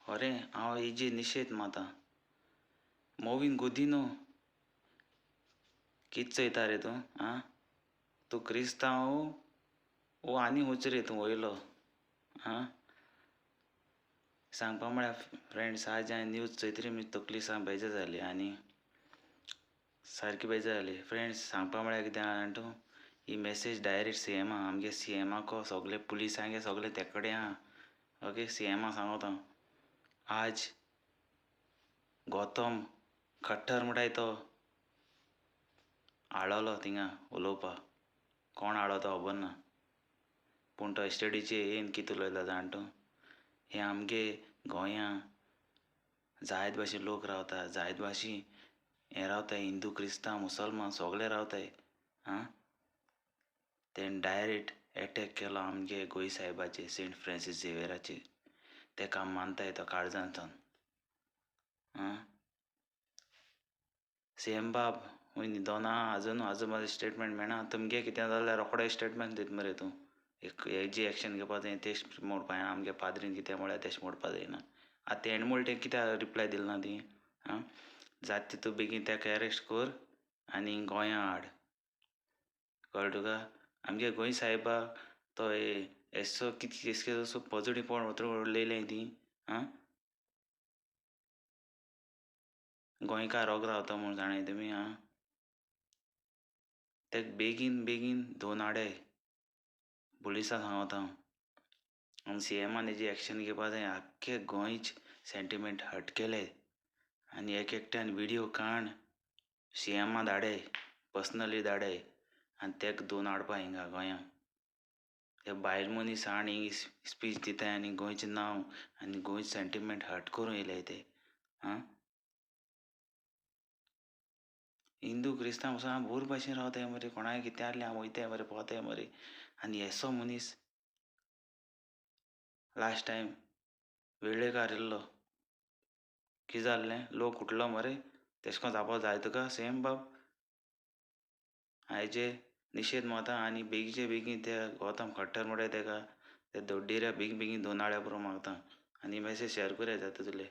खरें हांव हेजी निशेध माता. मोविन गुदिनो कित चोयता रे तूं आं? तूं क्रिस्तांव वो आनी हुंच रे तूं वयलो आं? सांगपा म्हळ्यार फ्रेंड्स, आज हांवें न्यूज चोयतरी म्हजी तकली साम बेजार जाली आनी सारकी बेजार जाली. फ्रेंड्स, सांगपा म्हळ्यार कितें जाणा तूं, ही मॅसेज डायरेक्ट सी एमा, आमगे सी एमाको सगळे पुलिसांगे सगळे ते कडेन आहा. ओके, सी एमा सांगता हांव, आज गौतम खट्टर म्हणटाय तो आळलो थिंगा उलोवपाक, कोण आळो तो खबर ना, पूण तो एस्टेडीचे येन कितें उलयता जाण तूं. हे आमगे गोंया जायत भाशेन लोक रावता, जायत भाशेन हे रावता, हिंदू क्रिस्तांव मुसलमान सगळे रावताय. आं, तेणें डायरेक्ट एटॅक केलो आमगे गोंय सायबाचे, सेंट फ्रांसीस झेवियराचे. तेका आमी मानताय तो काळजांतल्यान. आं, सेम बाब हूंय न्हिदोना आजून, आजून म्हाजें स्टेटमेंट मेळना. तुमगे कितें जाल्यार रोखडे स्टेटमेंट दित मरे तूं. एक जी एक्शन घेवपा जाय तेश मोडपा जायना, आमगे पाद्रीन कितें म्हळ्यार तेश मोडपा जायना. आतां तेणें म्हणलें तें कित्याक रिप्लाय दिल ना ती? आं, जाता तितू बेगीन तेका एरेस्ट कर आनी गोंया हाड. कळ्ळें तुका? आमगे गोंय सायबा तो एसो कितें असो पजडी पोण उलयलें ती. आं, गोंयकार रोग रावता म्हूण जाणाय तुमी? आं, तेका बेगीन बेगीन दोन हाडाय पुलिसां सांगता हांव. आनी सी एमान हेजी एक्शन घेवपा जाय. आख्खे गोंयच सेंटिमेंट हर्ट केले आनी एक एकट्यान विडियो काण सी एमा धाडय, पर्सनली धाडय आनी तेका दोन हाडपा हिंगा गोंया. ते बायल मनीस आनी स्पीच दिताय आनी गोंयचें नांव आनी गोंयचें सेंटिमेंट हर्ट करून येयले ते. आं, हिंदू क्रिस्तांव मुसलमान बोर भाशेन रावताय मरे, कोणाक कितें आहलें हांव वयताय मरे, पोवताय मरे. आनी येसो मनीस लास्ट टायम वेळेकार येयल्लो, कितें जाल्लें, लोक उठलो मरे. तेशें कोन्न जावपा जाय तुका सेम बाब? हाजे निशेध मारता आनी बेगीचे बेगीन ते गौतम खट्टर म्हणटाय तेका ते दोड्डिऱ्या बेगीन बेगीन दोन हाडल्या पुरो मागता. आनी मॅसेज शेअर करया जाता तितले.